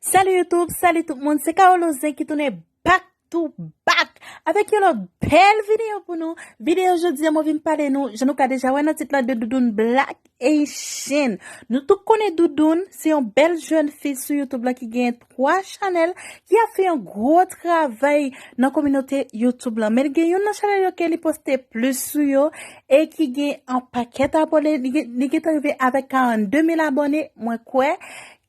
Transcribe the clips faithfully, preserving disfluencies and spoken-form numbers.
Salut YouTube, salut tout moun, se Carolo Zen ki tounen back to back avèk yon lòt bèl videyo pou nou. Videyo jodi a, mwen vin pale nou, jan nou ka deja wè nan tit la, de Doudoune Black Haitian. Nou tout konnen Doudoune, se yon bèl jèn fi sou YouTube la ki gen twa chanèl, ki ap fè yon gwo travay nan kominote YouTube la. Men gen youn nan chanèl yo ke li poste plis sou yo e ki gen yon pakèt abòne, li gen, li gentan rive avèk karannde mil abòne, mwen kwè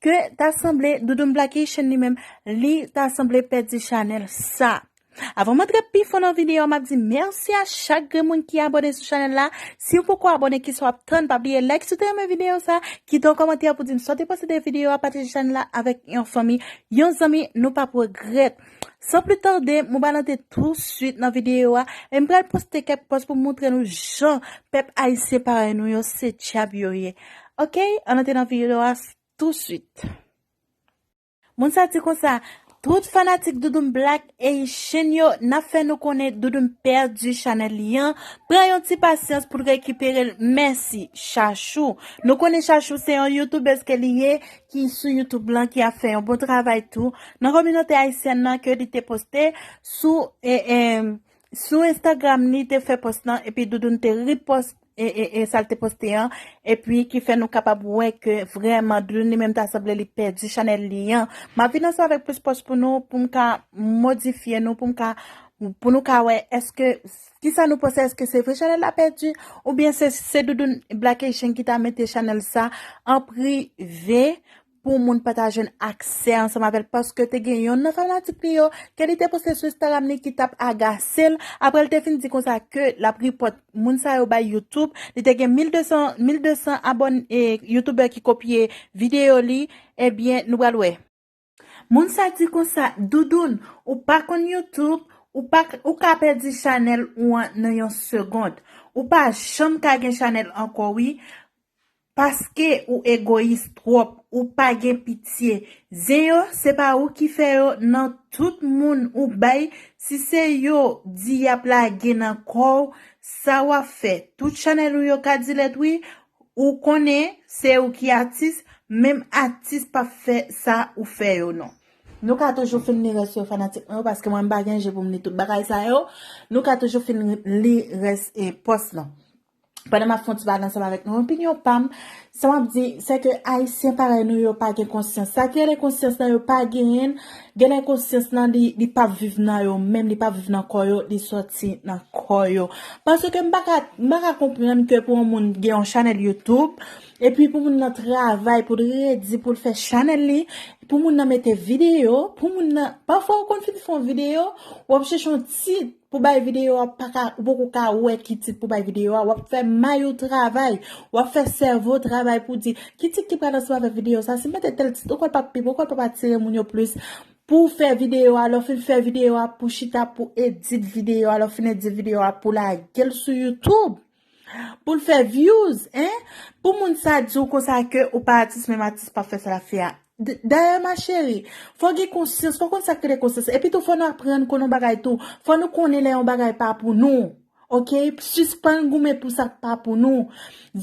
ke ta sanble Doudoune Black Haitian li menm, li ta sanble pèdi chanèl sa. Avan m antre pi fon nan videyo a, m ap di mèsi a chak grenn moun ki abòne sou chanèl la. Si w poko abòne, kisa w ap tann? Pa bliye like si w te renmen videyo sa, kite yon kòmantè pou di m sa w te panse de videyo a, pataje chanèl la avèk yon fanmi, yon zanmi, nou p ap regrèt. San pli tande, m pral antre tou swit nan videyo a, e m pral poste kèk pòz pou m montre nou jan pèp ayisyen parèy nou yo se dyab yo ye. Oke, ann antre nan videyo a tou swit. Moun sa di konsa, tout fanatik Doudoune Black Haitian yo, n ap fè nou konnen Doudoune pèdi chanèl li an. Pran yon ti pasyans pou l rekipere l. Mèsi, Chachou. Nou konnen Chachou se yon youtubèz ke li ye, ki sou YouTube lan, ki ap fè yon bon travay tou. Nan kominote ayisyèn nan ke li te poste sou, e, e, sou Instagram li te fè pòs lan, epi Doudoune te repost e, e, e sa l te poste an, epi ki fè nou kapab wè ke vrèman Doudoune li menm ta sanble li pèdi chanèl li an. M ap vin ansanm avèk plis pòz pou nou, pou m ka modifye nou, pou m ka, pou nou ka wè èske, kisa nou panse, èske se vre chanèl la pèdi, oubyen se, se Doudoune Black Haitian ki ta mete chanèl sa an prive, pou moun pa ta jwenn aksè ansanm avè l, paske te gen yonn nan fanatik li yo ke li te poste sou Instagram li ki t ap agase l. Apre l te fin di konsa ke l ap ripòt moun sa yo bay YouTube. Li te gen mil de san, mil de san abòne, e, youtubè ki kopye videyo li. Ebyen, nou pral wè. Moun sa di konsa, Doudoune, ou pa konn YouTube, ou pa, ou ka pèdi chanèl ou an nan yon segond. Ou pa janm ka gen chanèl ankò, wi. Paske ou egoyis twòp, ou pa gen pitye. Zen yo, se pa ou ki fè yo, nan tout moun ou bay, si se yo di y ap lage nan kò w, sa w ap fè? Tout chanèl ou yo ka delete, wi, ou konnen se ou ki atis, menm atis p ap fè sa ou fè yo, non. Nou ka toujou fin li rès yo, fanatik mwen yo, paske mwen m pa gen je pou m li tout bagay sa yo. Nou ka toujou fin li rès, e, pòs lan. Pandan m ap fè yon ti pale ansanm avèk nou, opinyon pa m, sa m ap di, se ke Ayisyen parèy nou yo pa gen konsyans. Sa ki rele konsyans lan, yo pa genyen l. Genlè konsyans lan, li, li p ap viv nan yo menm, li p ap viv nan kò yo, li sòti nan kò yo. Paske m pa ka, m pa ka konprann ke pou yon moun gen yon chanèl YouTube, epi pou moun nan travay, pou l redi, pou l fè chanèl li, pou moun nan mete videyo, pou moun nan, pafwa ou konn fin fè yon videyo, w ap chèche yon tit, pou bay videyo a, pa ka, ou poko ka wè ki tit pou bay videyo a, w ap fè may ou travay, w ap fè sèvo travay pou di, ki tit ki pral ansanm avèk videyo sa, si m mete tèl tit, ou kwè l p ap pi bon, ou kwè l p ap atire moun yo plis. Pou w fè videyo a, lè w fin fè videyo a, pou chita, pou edit videyo a, lè w fin edit videyo a, pou lage l sou YouTube. Pou l fè views, en? Pou moun sa di w konsa ke ou pa atis, menm atis p ap fè sa l ap fè a. D-, dayè, ma chérie, fò w gen konsyans, fò w konn sa k rele konsyans. Epi tou, fò nou aprann konnen yon bagay tou. Fò nou konnen lè yon bagay pa pou nou. Oke? Sispann goumen pou sa k pa pou nou.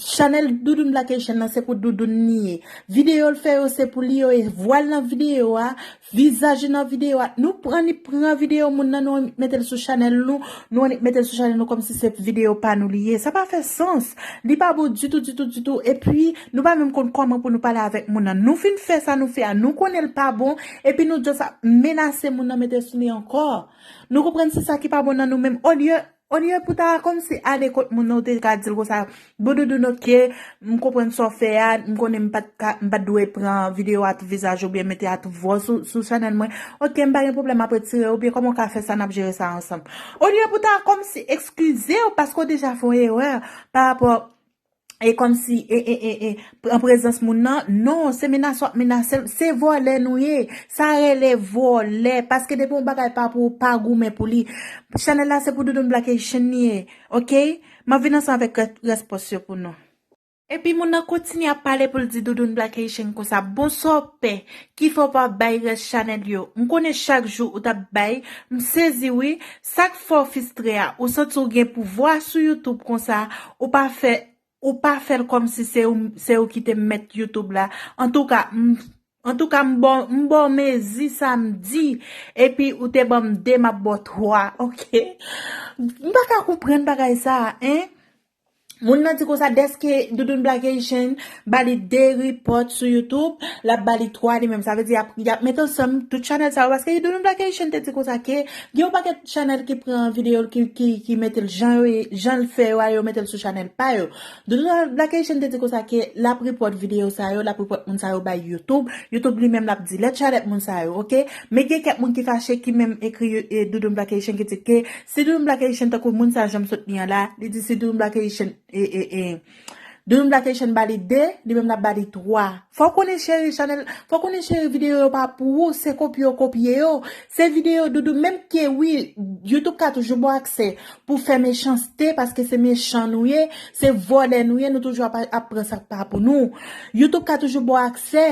Chanèl Doudoune Black Haitian nan, se pou Doudoune li ye. Videyo l fè yo, se pou li yo ye. Vwa l nan videyo a, vizaj li nan videyo a. Nou pran, li pran videyo moun nan, nou mete l sou chanèl nou, nou mete l sou chanèl nou kòmsi se videyo pa nou li ye. Sa pa fè sans. Li pa bon ditou, ditou, ditou. Epi, nou pa menm konn kòman pou nou pale avèk moun nan. Nou fin fè sa nou fè a, nou konnen l pa bon, epi nou just ap menase moun nan mete sou li ankò. Nou konprann se sa ki pa bon nan nou menm. Olye, olye pou ta kòmsi ale kot moun nan, ou te ka di l konsa, bon, Doudoune, oke, m konprann sa w fè a, m konnen m pa t ka, m pa t dwe pran videyo a tout vizaj oubyen mete a tout vwa w sou, sou chanèl mwen. Oke, m pa gen pwoblèm, m ap retire, oubyen kòman w ka fè sa, n ap jere sa ansanm. Olye pou ta kòmsi eskize w paske w deja fè yon erè pa rapò e kòmsi, e, e, e, e, an prezans moun nan, non, se menase w ap menase l, se vòlè nou ye, sa rele vòlè, paske depi yon bagay pa pou ou, pa goumen pou li. Chanèl la se pou Doudoune Black Haitian li ye, oke? M ap vin ansanm avèk rè-, rèspons yo pou nou. Epi moun nan kontinye ap pale pou l di Doudoune Black Haitian konsa, bon sa w pè, ki fè w pa bay rès chanèl yo? M konnen chak jou ou t ap bay, m sezi wi, sa k fè w fistre a? Ou santi w gen pouvwa sou YouTube konsa, ou pa fè ou pa fè l kòmsi se ou, se ou ki te mèt YouTube la. Antouka, m, Antouka, m ba w mezi sa m di, epi ou te ban m de, m ap ba w twa, oke? M pa ka konprann bagay sa a, en. Moun nan di konsa, dèske Doudoune Black Haitian ba li de report sou YouTube, l ap ba li twa li menm. Sa vle di, y ap, y ap met ansanm tout chanèl sa yo, paske Doudoune Black Haitian te di konsa ke gen yon pakèt chanèl ki pran videyo l, ki, ki, ki mete l jan yo ye, jan l fè yo a, yo mete l sou chanèl pa yo. Doudoune Black Haitian te di konsa ke l ap report videyo sa yo, l ap report moun sa yo bay YouTube. YouTube li menm l ap delete chanèl moun sa yo, oke? Men gen kèk moun ki fache, ki menm ekri, e, Doudoune Black Haitian, ki di ke si Doudoune Black Haitian, tankou moun sa jan m sot li an la, li di si Doudoune Black Haitian, e, e, e, Doudoune Black Haitian ba li de, li menm l ap ba li twa. Fò w konnen cheri chanèl, fò w konnen cheri videyo yo pa pou ou, se kopye yo kopye yo. Se videyo Doudou, menm ke wi, YouTube ka toujou ba w aksè pou fè mechanste, paske se mechan nou ye, se vòlè nou ye, nou toujou ap, ap pran sa k pa pou nou. YouTube ka toujou ba w aksè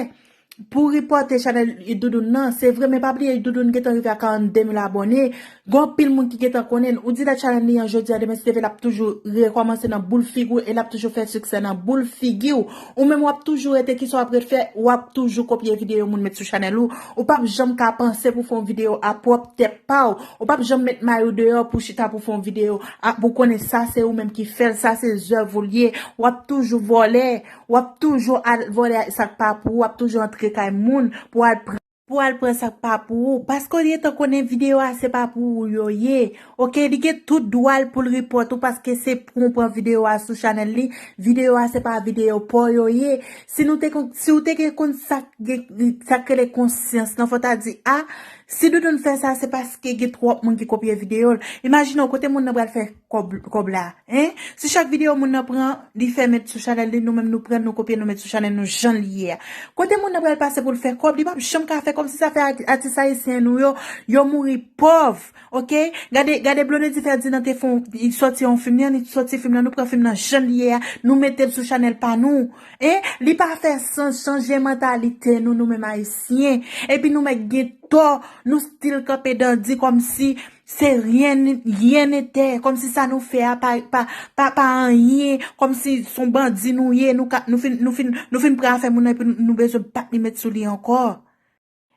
pou repòte chanèl Doudoune nan, se vre, men pa bliye Doudoune gentan rive a karannde mil abòne. Gen anpil moun ki gentan konnen l. Ou delete chanèl li an jodi a, demen si Dye vle l ap toujou rekòmanse nan boul figi w e l ap toujou fè siksè nan boul figi w. Ou menm w ap toujou rete, kisa w ap ret fè? W ap toujou kopye videyo moun met sou chanèl ou. Ou p ap janm ka panse pou fè yon videyo a pwòp tèt pa w. Ou p ap janm met may ou deyò pou chita pou fè yon videyo a, pou konnen sa se ou menm ki fè l, sa se zèv ou l ye. W ap toujou vòlè. W ap toujou al vòlè sa k pa pou ou, w ap toujou antre kay moun pou al pran, pou al pran sa k pa pou ou. Paske w gentan konnen videyo a se pa pou ou yo ye. Oke, li gen tout dwa l pou l repòte ou paske se pou w pran videyo a sou chanèl li. Videyo a se pa videyo pa w yo ye. Si nou te kon, si w te gen konn sa k gen, sa k rele konsyans lan, fò w ta di, a, si Doudoune fè sa, se paske gen twòp moun ki kopye videyo l. Imajine w kote moun nan pral fè kòb, kòb la, en? Si chak videyo moun nan pran, li fè met sou chanèl li, nou menm nou pran, nou kopye, nou met sou chanèl nou jan li ye a. Kote moun nan pral pase pou l fè kòb, li p ap janm ka fè kòb. Si sa fè ati-, atis ayisyen nou yo, yo mouri pòv, oke? Gade, gade Blondedy Ferdinand te fè yon, li sòti yon fim li an, li sòti fim nan, nou pran fim nan jan li ye a, nou mete l sou chanèl pa nou. En? Li pa fè sans, chanje mantalite nou, nou menm ayisyen. Epi nou mèt gen tò, nou still kanpe dandi kòmsi se ryen, ryen netè, kòmsi sa nou fè a pa, pa, pa, pa anyen, kòmsi se yon bandi nou ye, nou ka, nou fin, nou fin, nou fin pran afè moun nan epi nou, nou bezwen bat li met sou li ankò.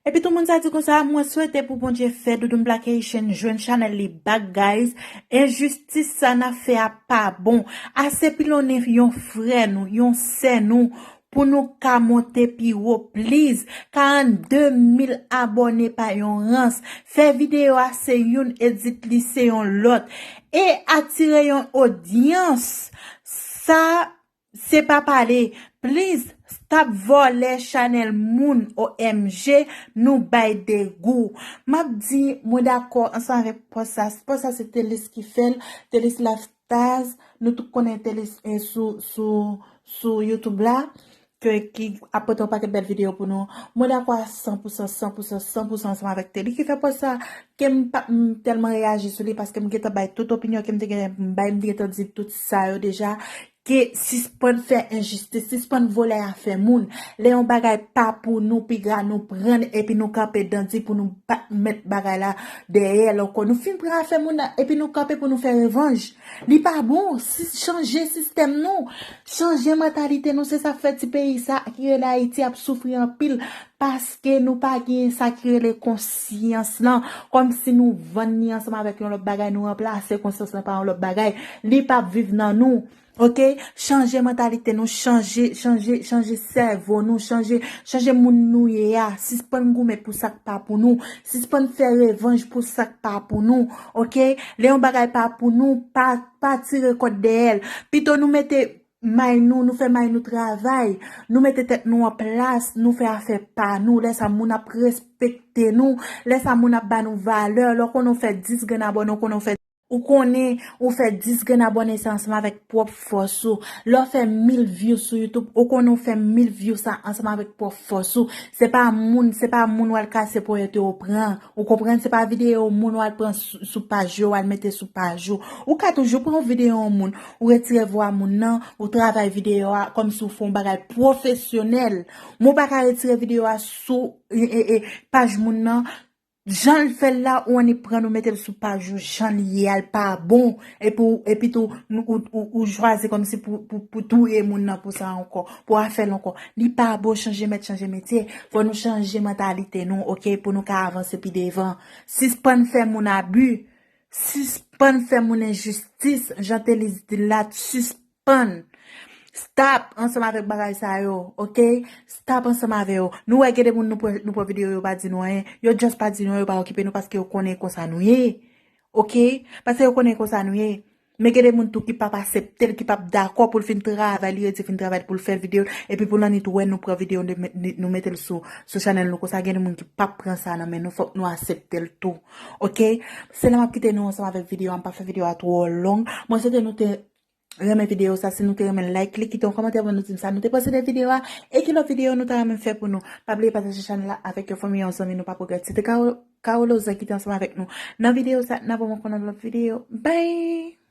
Epi tou moun sa di konsa, mwen swete pou Bondye fè Doudoune Black Haitian jwenn chanèl li back, guys. Enjistis sa n ap fè a pa bon. Ase pilonnen yon frè nou, yon sè nou, pou nou ka monte pi wo, please. Karannde mil abòne pa yon rans. Fè videyo a se youn, edit li se yon lòt. E atire yon odyans. Sa se pa pale. Please, stop vòlè chanèl moun, O M G, nou bay degou. M ap di, mwen dakò ansanm avèk pòs sa. Pòs sa se Telis ki fè l, Telis Lifestyle. Nou tout konnen Telis, eh, sou, sou, sou YouTube la, ke, ki ap pote yon pakèt bèl videyo pou nou. Mwen dakò a san pou san, san pou san, san pou san ansanm avèk Telis ki fè pòs sa. Ke m pa, m tèlman reyaji sou li paske m gentan bay tout opinyon ke m te gen m bay, m te gentan di tout sa yo deja. Ke sispann fè enjistis, sispann vòlè afè moun. Lè yon bagay pa pou nou, piga nou pran l epi nou kanpe dandi pou nou pa met bagay la dèyè l ankò. Nou fin pran afè moun nan epi nou kanpe pou nou fè revanj. Li pa bon, si, chanje sistèm nou, chanje mantalite nou, se sa k fè ti peyi sa ki rele Ayiti ap soufri anpil, paske nou pa gen sa ki rele konsyans lan, kòmsi nou vann li ansanm avèk yon lòt bagay, nou ranplase konsyans lan pa yon lòt bagay, li p ap viv nan nou. Oke? Chanje mantalite nou, chanje, chanje, chanje sèvo nou, chanje, chanje moun nou ye a. Sispann goumen pou sa k pa pou nou. Sispann fè revanj pou sa k pa pou nou. Oke? Lè yon bagay pa pou nou, pa, pa tire kòd dèyè l. Pito nou mete may nou, nou fè may nou travay. Nou mete tèt nou an plas, nou fè afè pa nou. Lè sa moun ap respekte nou. Lè sa moun ap ba nou valè. Lè w konnen w fè dis grenn abòne, w konnen w fè Ou konnen ou fè dis grenn abòne sa ansanm avèk pwòp fòs ou. Lè w fè mil view sou YouTube, ou konnen w fè mil view sa ansanm avèk pwòp fòs ou. Se pa moun, se pa moun w al kase ponyèt yo w pran. Ou konprann? Se pa videyo moun w al pran sou, sou paj yo, w al mete sou paj ou. Ou ka toujou pran yon videyo yon moun, ou retire vwa moun nan, ou travay videyo a kòmsi w fè yon bagay pwofesyonèl. Men w pa ka retire videyo a sou, e, e, e, paj moun nan, Jan l fè l la, ou annik pran, ou mete l sou paj ou, jan l ye a, l pa bon. Epi, ou- epi tou, nou- ou, ou, ou chwazi kòmsi pou, pou, pou touye moun nan pou sa ankò, pou afè l ankò. Li pa bon, chanje mèt, chanje metye. Fò nou chanje mantalite nou, oke, pou nou ka avanse pi devan. Sispann fè moun abi. Sispann fè moun enjistis. Jan Teliz di l la, sispann. Stop ansanm avèk bagay sa yo, oke? Stop ansanm avè yo. Nou wè gen de moun nou pran, nou pran videyo, yo pa di nou anyen. Yo just pa di nou, yo pa okipe nou paske yo konnen konsa nou ye. Oke? Paske yo konnen konsa nou ye. Men gen de moun tou ki p ap aksepte l, ki p ap dakò pou l fin travay, li redi fin travay pou l fè videyo, epi pou l annik wè nou pran videyo, nou met- nou mete l sou, sou chanèl nou konsa, gen de moun ki p ap pran sa nan men nou, fòk nou aksepte l tou. Oke? Se la m ap kite nou ansanm avèk videyo a, m pa fè videyo a twò long. Mwen swete nou te renmen videyo sa, si nou te renmen, like li, kite yon kòmantè pou nou di m sa nou te panse de videyo a, e ki lòt videyo nou ta renmen fè pou nou. Pa bliye pataje chanèl la avèk yon fanmi, yon zanmi, nou p ap regrèt. Se te Carol- Carolosa ki te ansanm avèk nou nan videyo sa, n ap wè mwen konn nan lòt videyo. Bye!